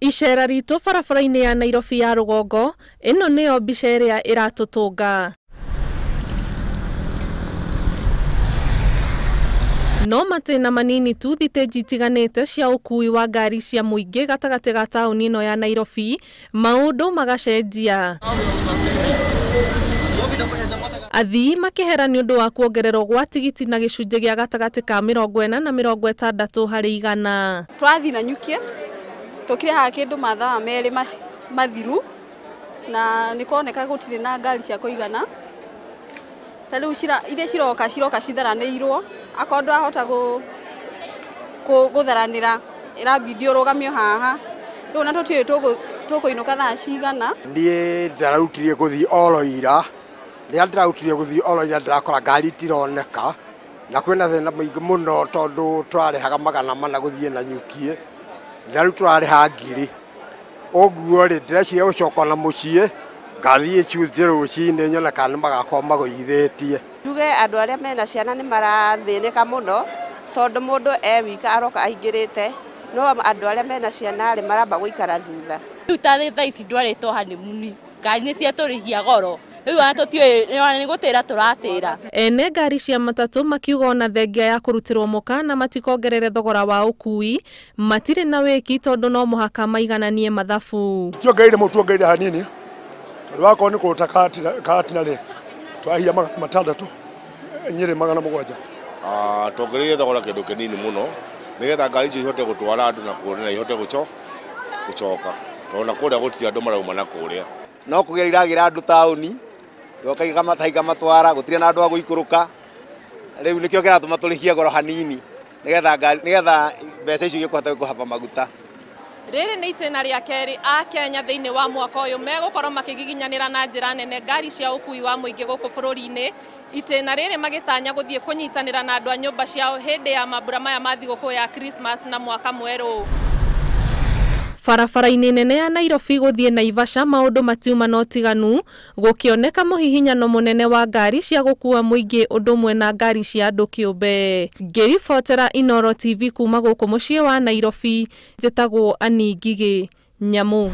Icera ritũ barabara-inĩ ya Nairobi ya rũgongo, ĩno nĩyo mbica ĩrĩa ĩratũtũnga. No matĩna manini tu thitĩnji itiganĩte cia ũkui wa ngari cia mũingĩ gatagatĩ ga taũni ĩno ya Nairobi, maũndũ magacenjia. Athii makĩhera nĩ ũndũ wa kuongererwo gwa tigiti na gĩcunjĩ gĩa gatagatĩ ka 40 na 60 harĩ igana. Twathi na nyukie tũkire haha kĩndũ mathaa merĩ mathiru na nĩ kuoneka gũtirĩ na ngari cia kũigana. Ta rĩu iria ciroka ciroka citharanĩirwo, akorwo ndwahota gũtharanĩra ĩrabidi ũrũgamio haha. Rĩu na tũtiũĩ tũkũinũka thaa cigana. Niĩ ndĩrarutire gũthiĩ oro ira, rĩrĩa ndĩrarutire gũthiĩ oro ira ndĩrakora ngari itironeka na kwĩna thĩna mũingĩ mũno tondũ tũrarĩhaga 400 gũthiĩ na nyukie na rĩu tũrarĩha 1000. Ũguo rĩ ndĩreciria gũcoka na mũciĩ ngathiĩ Tuesday rũcinĩ nyone kana nĩmagakorwo magũithĩtie. Njuge andũ arĩa mena ciana nĩ marathĩnĩka mũno tondũ mũndũ e wika aroka aingĩrĩte, no andũ arĩa mena ciana rĩ maramba gũikara thutha. Rĩu ta thaa ici ndwarĩtwo honeymoon, ngari nĩ ciatũrĩhia goro. Rĩu ona tũtiũĩ nĩ gũtĩra tũratĩra. Ene ngari cia matatũ makiuga ona thengia ya kũrutĩrwo mũkana matikongerere thogora wa ũkui, matirĩ na wĩki tondũ no mũhaka maigananie mathabu. Tiongereire mũtu ongereire hanini tondũ wakorwo nĩ kũruta katina rĩ twahia 600 Nyĩrĩ 700. Tuongereire thogora kĩndũ kĩnini mũno nĩgetha ngari icio ihote gũtwara andũ na kũrĩa na ihote gũcoka tondũ na kũrĩa gũtirĩ andũ marauma na kũrĩa. No kũgera iragĩra andũ taũni yoka ikamatwara gũtirĩ na andũ a gũikũrũka. Rĩu nĩkĩo kĩratũma tũrĩhie goro hanini nĩgetha mbeca icio igĩkũhota kũhaba maguta. Rĩrĩ nĩ itĩna rĩa kerĩ a Kenya thĩinĩ wa mwaka ũyũ megũkorwo makĩgiginyanĩra na njĩra nene ngari cia ũkui wa mũingĩ gũkũ bũrũri-inĩ. Itĩna rĩrĩ magĩtanya gũthiĩ kũnyitanĩra na andũ a nyũmba ciao hĩndĩ ya mambura maya ma thigũkũ ya Christmas na mwaka mwerũ. Barabara-inĩ nene ya Nairobi gũthiĩ Naivasha maũndũ matiuma no tiganu, gũkĩoneka mũhihinyano mũnene wa ngari cia gũkua mũingĩ ũndũ ũmwe na ngari cia andũ kĩũmbe. Ngĩribotera Inooro TV kuma gũkũ mũciĩ wa Nairobi, njĩtagwo Annie Ngigĩ Nyamũ.